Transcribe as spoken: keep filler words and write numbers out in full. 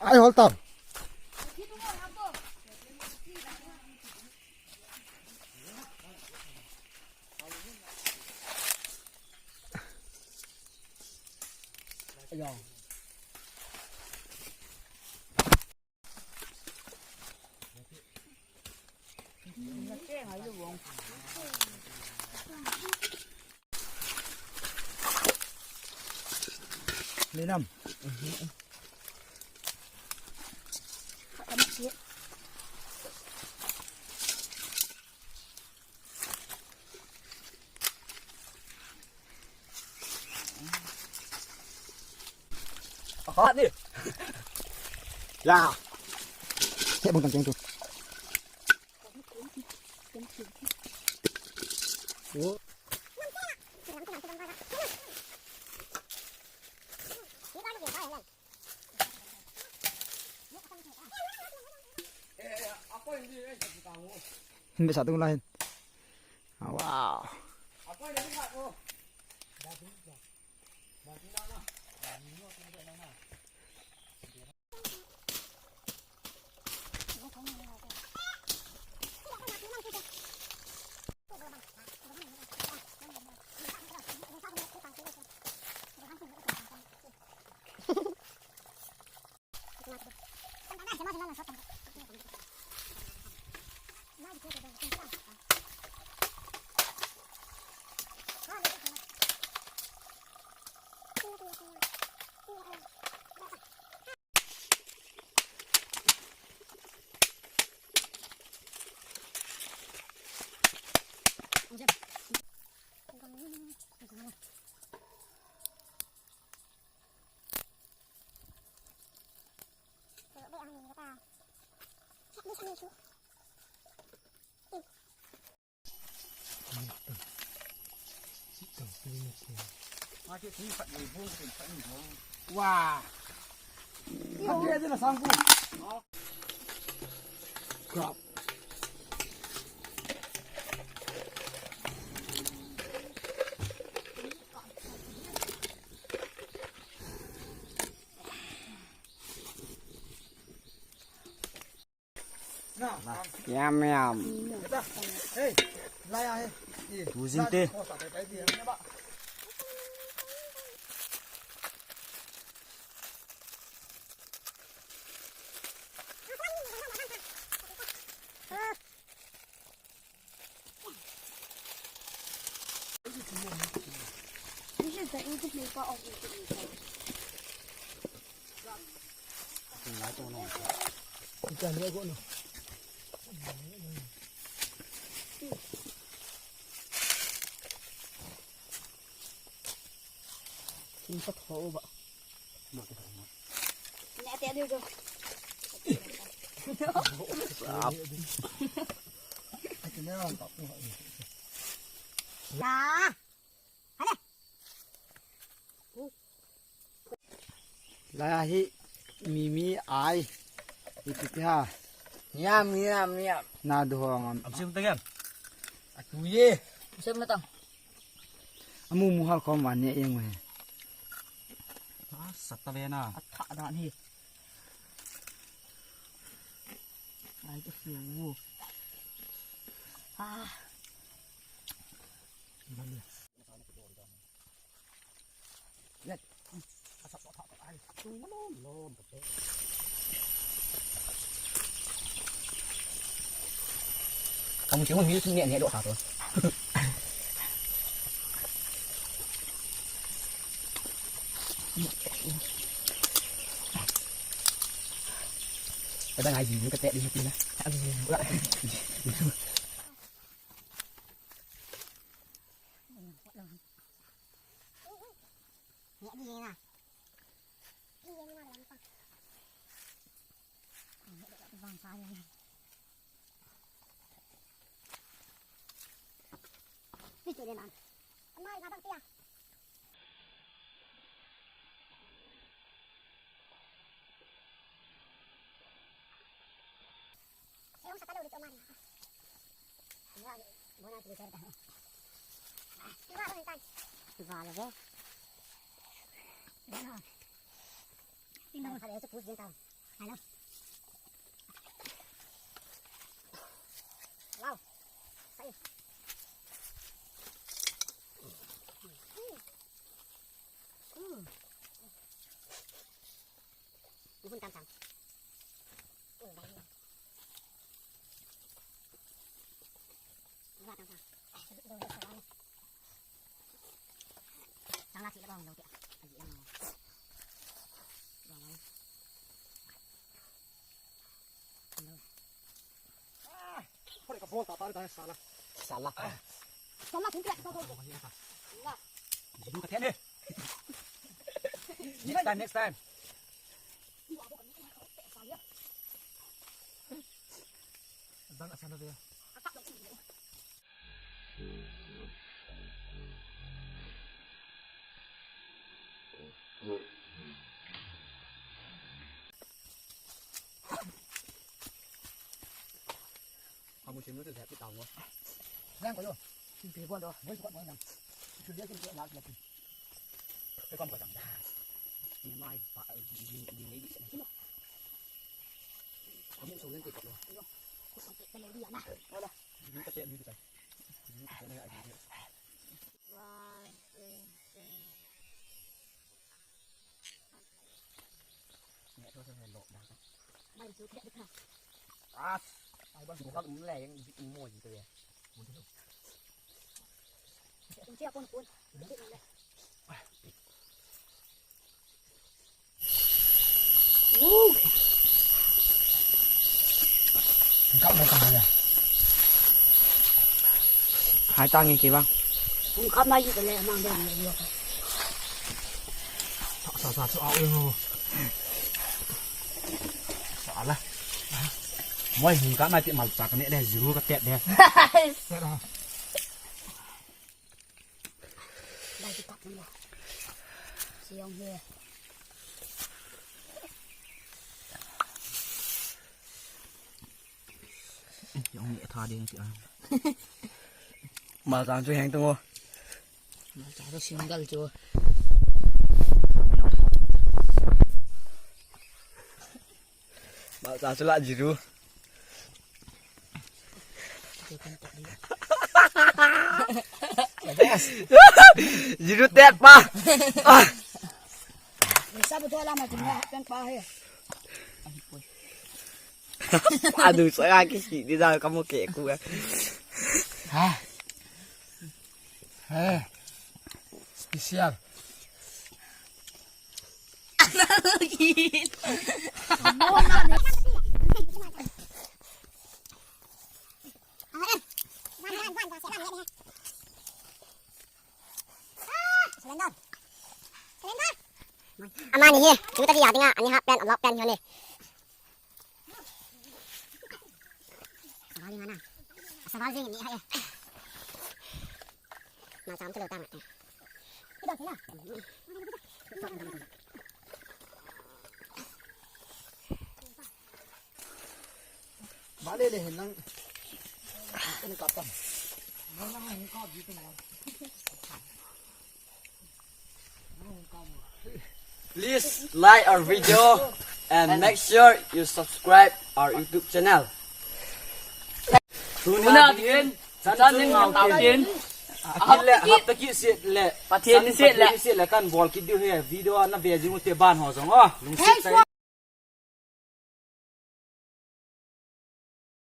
Ai, hol tam. Ni nam. Akhat ni. Ya. He bang kan tu. Oh. Hin be sa tung la hin. Wow. Wow. Crab. Yum, yum. Tu jing te. Lai hi mi mi ai. Iti ti ha. Niam, niam, niam. Na du hong am. Am sim ta gam. Atu ye. Sim na tang. Amu mu hal khom wan ne yeng we. Ah, sat ta ve na. Atha da ni. Ai, ka fiu. Ah. Kamu cuma hiu sini ni dok satu. Kadang aji ni kete di mati na. Hello. Wow. Sai. Hmm. Bihun tam tam. Hmm, dah. Bihun tam tam. Sang la si la bang lo ti. Aji lam. Bang. Pore ka bol ta ta ta sala. Sala. Sala, thum pia, go, go, go. Sala. Next time, next time. Dang asana dia. Amu sinu tu happy tau mo. Yang ko lo. Sinu ko lo. Mo ko mo yang. Sinu ko lo. Ko kam ko tang. Ni mai pa ni ni ni. Amu so yang ko lo. Ko so ke lo dia na. Hola. Ni ka te ni ka. Ni ka te ni ka. As, ai bang buka mula yang bit mo gitu ya. Kunci apa pun. Kap mai kap mai ya. Hai tang nge ke bang. Kung kap mai ke le mang de ni yo. Sa sa sa sa au yo. Sa la. Moi hin kap mai ti mal sa ka ne de jiru ka tet de. Sa la. Dai ti kap ni. Siong he. Jong ni tha ding ti a. Malcha chu heng tung o. Malcha chu single chu. Malcha chu la jiru. Jiru tet pa. Ah. Sa bu to la ma tin ya pen pa he. Adu, saya kisi di dah kamu ke ku. Ha. He. Special. Surrender. Surrender. Amani hi, tingta dia dinga, ani ha pen, alok pen hi ni. Saval ni mana? Saval jing ni hai. Na cham chalo tang. Ida kena. Bale le hen lang. Kena kapang. Please like our video and make sure you subscribe our YouTube channel. Tuna din, channel ngau tin. Akile hapta ki sit le. Pathen ni sit le. Sit le kan bol kit diu he video na ve jing u te ban ho jong o. Lungsit.